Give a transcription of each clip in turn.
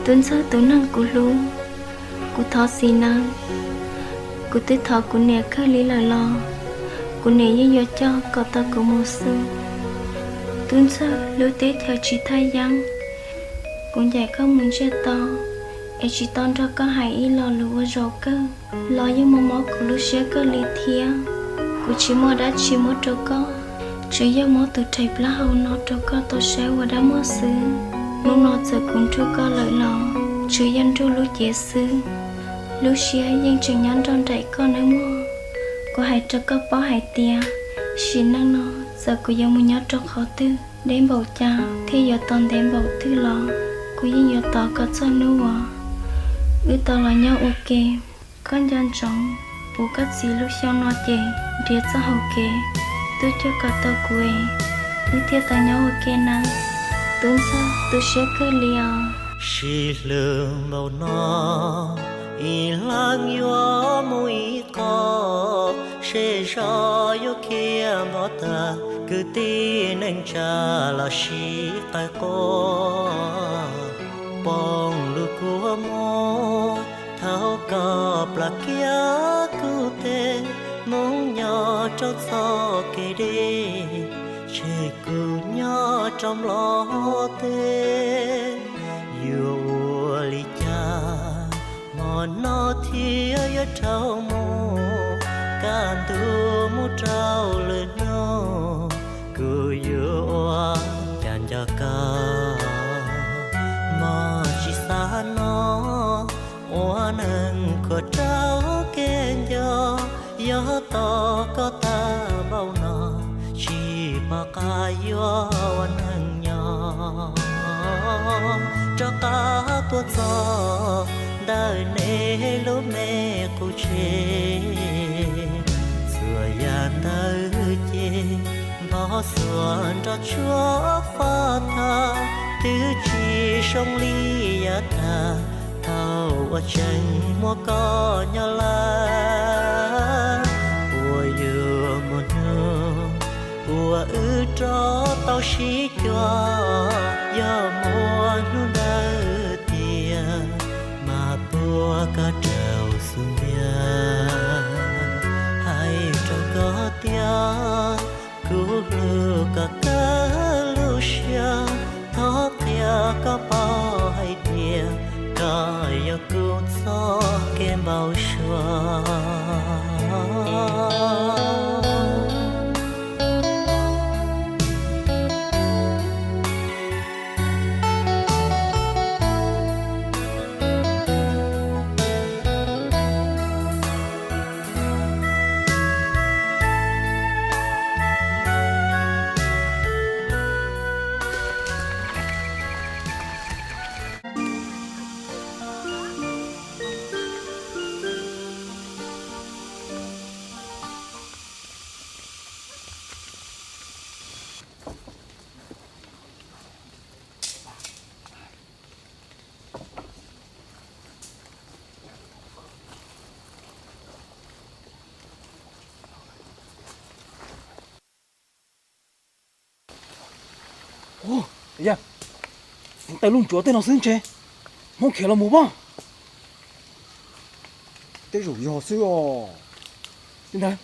Tub Ntxawg tus neeg kuv hlub, kuv thov txim nawb. Kuv twb thov kuv niam kawg li lawm los kuv niam yeej yuav coj kom tau kuv mus xwb. Tub Ntxawg, lub teb chaws tsis thaj yeeb, kuv ncaim koj mus ntsiag to es tsis tau nrog koj hais ib lo lus ua zaum kawg los yeej muaj mob kuv lub siab kawg li thiab. Kuv tsis muaj dab tsi muab rau koj, tsuas yog muab tus rhais plaub hau no rau koj tau saib ua dab muag xwb. Hnub no txawm kuv nrug koj lawm los tsuas yog nrug lub cev xwb, lub siab yeej tseem nyob nrog nraim koj nawb mog. Kuv hais rau koj paub hais tias sim neej no txawm kuv yuav mus nyob rau qhov twg deb npaum cas thiab yuav tos ntev npaum twg los kuv yeej yuav tos kom txog hnub uas wb tau los nyob ua ke. Koj nco ntsoov puv koj txiv lub xyoo no ces nrhiav txoj hau kev tuaj cog kom tau kuv es wb thiaj tau nyob ua ke nawb. Tub Ntxawg, tu siab kawg li os. Sib hlub npaum no, ib leeg yuav mus ib qho, seb zog yuav khiav npog tag, kwv tij neej tsa los sib qawm quaj, poob lub kua muag, thaum koj plam kiag kuv teb, mus nyob rau txoj kev deb, tseg kuv nyob rau nplog teb. Yuav ua li cas hmo no thiaj yuav raug mus, kaj ntug mus rau lwm hnub, kuv yuav ua cas nco koj. Mog tsis xav no, ua neeg khuam raug kev nco, yog tos koj tag npaum no, tsis pom qab yuav ua neeg nyob. Rov qab tuaj txog ntawm nej lub me qub tsev, txhua yam ntawd ces npog xuas nroj tsuag faj tag, twb tsis zoo li yav tag, thaum uas tseem muaj koj nyob lawm. Puas yuav muaj hnub uas wb rov tau sib cuag, yog muaj hnub ntawd tiag, mas puas koj rau xub ntiag. Hais rau koj tias, kuv hlub koj kawg lub siab, thov qhia koj paub hais tias, koj yog kuv txoj kev npau suav. Yog, tawm lub ntsuav tej no xwb ntshe Hmoob khiav los mus pob. Tej zaum yog xwb os. Li ntawd,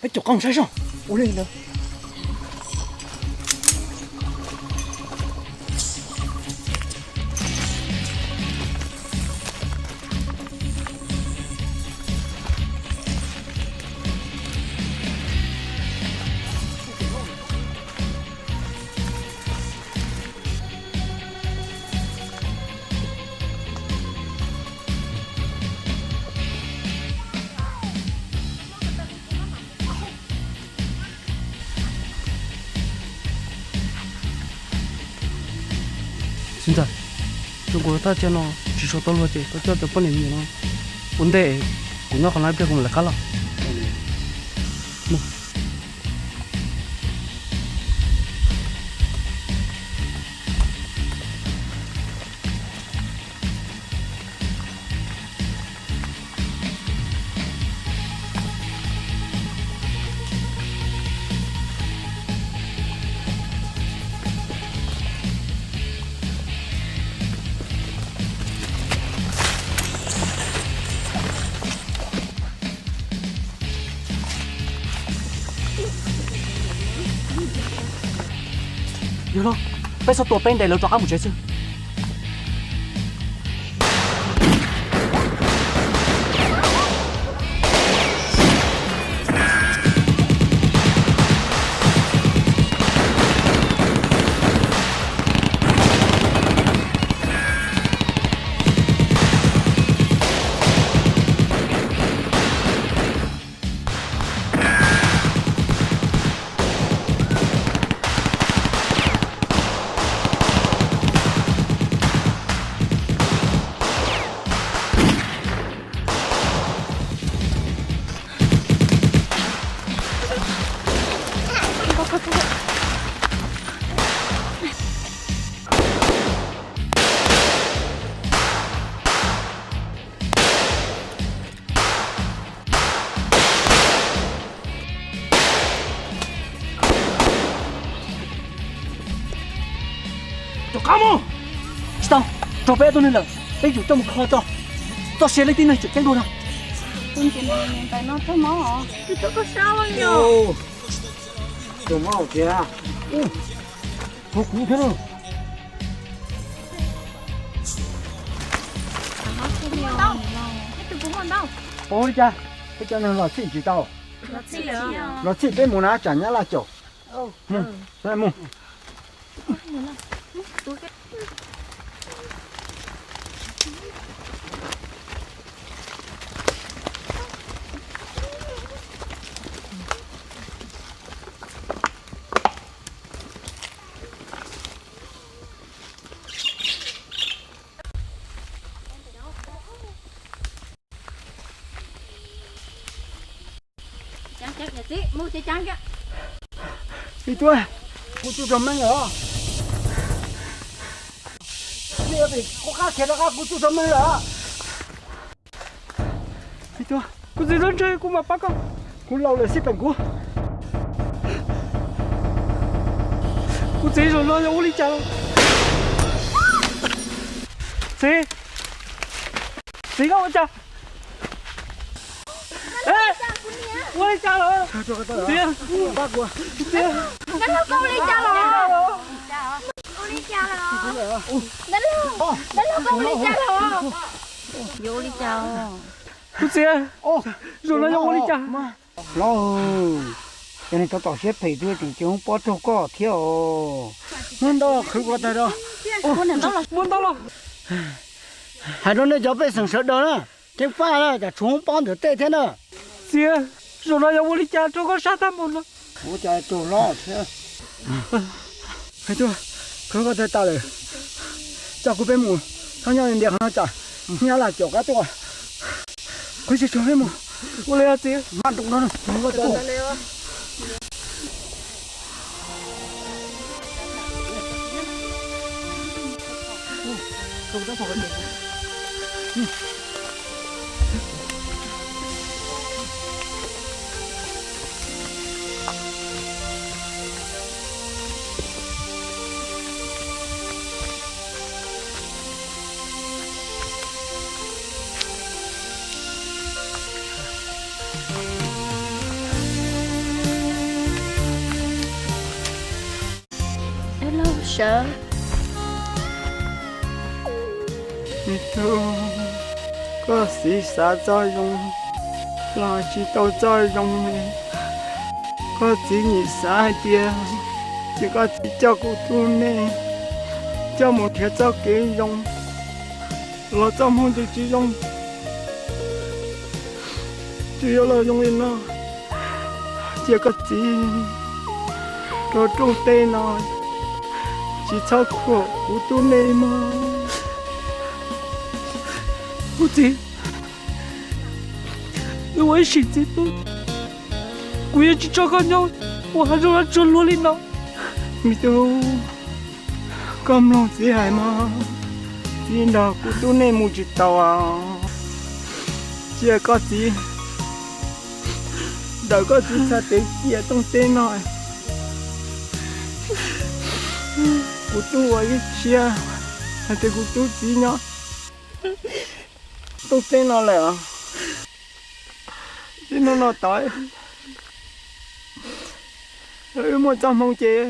peb caum qab mus saib seb. Ua li ntawd. Txiv ntxawm, zoo nkaus thaj chaw no tsis tshua tau luag ces koj coj cov poj niam me nyuam no ua ntej, kuv nyob qhov no ib pliag kuv mam lawv qab los. Yog los, peb txhob tua, peb ntes lawv rov qab mus tsev xwb. Rov qab mus! Tsis tau, raug peb ob tug neeg lawm, peb yuav coj mus kho tso. Txoj sia leej tib neeg tseem ceeb dua na. Tus mob hauv tsev, hu kuv thiab. Ua li cas peb cov neeg los txhij tsis tau? Los txhij peb mus na, tsam nyab laj caum. Mus, mus. Ib tug, kuv tsuj tsaug meej lawm. Kuv qab khiav rov qab, kuv tsuj tsaug meej lawm. Kuv txiv, txhob ntshai, kuv mam pab koj. Kuv laus lawm xij peem kuv. Kuv txiv, zaum no yog ua li cas los? Txiv, txiv, koj ua cas? Ua li cas los? Txiv, txiv, ua li cas los? Ua li cas los? Dab laug, dab laug, koj ua li cas los? Yuav ua li cas? Kuv txiv, zaum no yog ua li cas? Hlob, cov neeg tau tom siab phem twb tseem cia hoob pob raug koj thiab os. Muab ntau qhwv kuv tag rau. Muab ntau los. Hais rau nej cov pej xeem sawv daws na, ceev faj na, tsam tshuav hoob pob ntawm tej thiab na. Txiv, zaum no yog ua li cas rau koj sab tag npaum no? Ua cas raug hlob thiab? Hais tias, qhwv koj tag tas lawm, coj kuv peb mus, txhob nyob li ntias qhov no tsam nyab laj caum qab tuaj. Qhwv tsis tshua peb mus. Ua li txiv. Sawv. Me tub, koj txiv xav txoj zoo los tsis tau txoj zoo li. Koj txiv nim xav hais tias, ces koj txiv coj kuv tub nej coj mus nrhiav txoj kev zoo, los txoj hmoo ntws tsis zoo, tsis yuav los zoo li no. Cia koj txiv rau rooj teb no, tsis txhob khuam kuv tub nej mog. Kuv txiv, wb ua ib sim txiv tub, kuv yuav tsis tso koj nyob ua hav zoov tsuag luag li no. Me tub, koj mloog txiv hais mog, txiv nrog kuv tub nej mus tsis tau. Cia koj txiv daws koj txiv txhais tes cia rooj teb no. Kuv tub ua ib siab hais tias kuv tub txiv nyob rooj teb no lawm. Txij hnub no tod, wb muaj txoj hmoo ces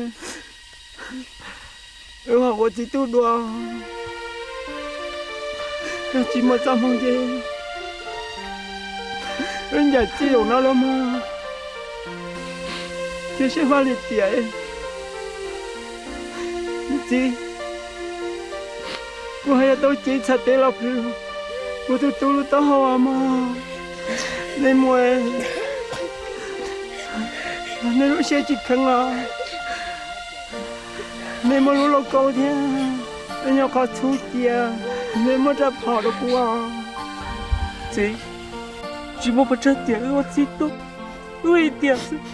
Wb ho ua txiv tub dua, yog tsis muaj txoj hmoo ces wb ncaim txij zaum no los mas cia siab faj li tiam. Txiv, kuv haj yam tau cev txhais tes los plhws kuv tus tub lub taub hau mog. Nej muaj, nej lub siab tsis kheev los, nej muaj lub lauj kaub thiab, nej nyob qhov txhub cia, nej muab rab phom rau kuv os. Txiv, tsis muaj pes tsawg tiam wb ua txiv tub, wb ib tiam xwb.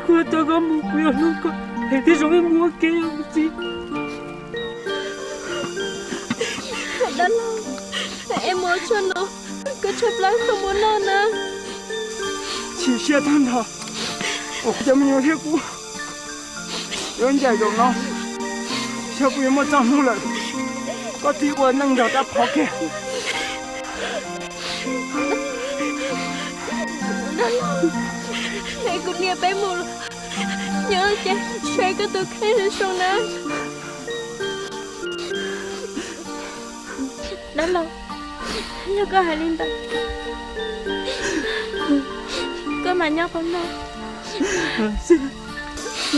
Kuv yuav coj koj mus, kuv yuav hlub koj heev thiab zoo ib mus ua ke os txiv. Dab laug, es mus tshaj no, koj tshaib plab koj mus noj na. Chim siab tag nrho uas kuv cov me nyuam thiab kuv yuav ncaim zaum no, xyov kuv yuav muaj txoj hmoo lawm. Koj txiv ua neej nrog rab phom kiag. Es kuv niam peb mus los, nyob ces saib koj tus kheej zoo zoo na. Dab laug, yog koj hais li ntawd, koj mam nyob qhov no.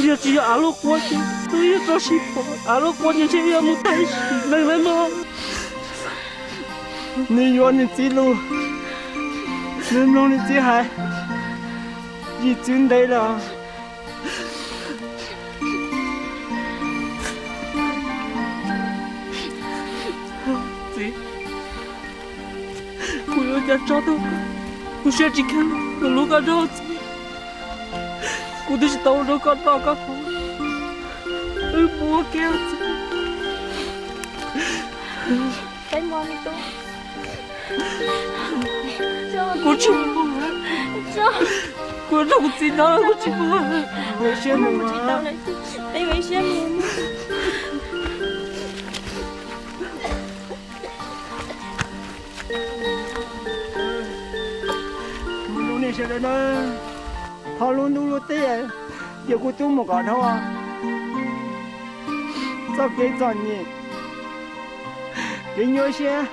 Yog tsis yog av lub quab ces twb yuav tso sib pom, av lub quab ces ntshe yuav mus tag sim neej lawm mog. Nws yuav nws txiv lus, nws mloog nws txiv hais, yim txwv ntev lawm. Txiv, kuv yuav ua cas tso tau koj, kuv siab tsis kheev, kuv hlub koj nrog txiv, kuv twb tsis tau ua rau koj noj koj haus, wb mus ua ke txiv. Kuv tsis mus, kuv nrog kuv txiv nyob, kuv tsis mus. Peb ua siab mus. Mus zoo nej sawv daws na, thov lub ntuj lub teb, ces kuv tub mus kom dhau txoj kev txom nyem, kev nyuaj siab,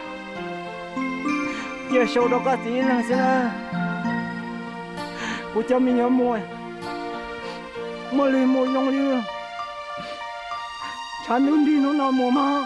cia sau rau koj txiv ib leeg xwb na. Kuv cov me nyuam muaj, muaj lwg muaj zoo li tshav ntuj nrig hnub no mus mog.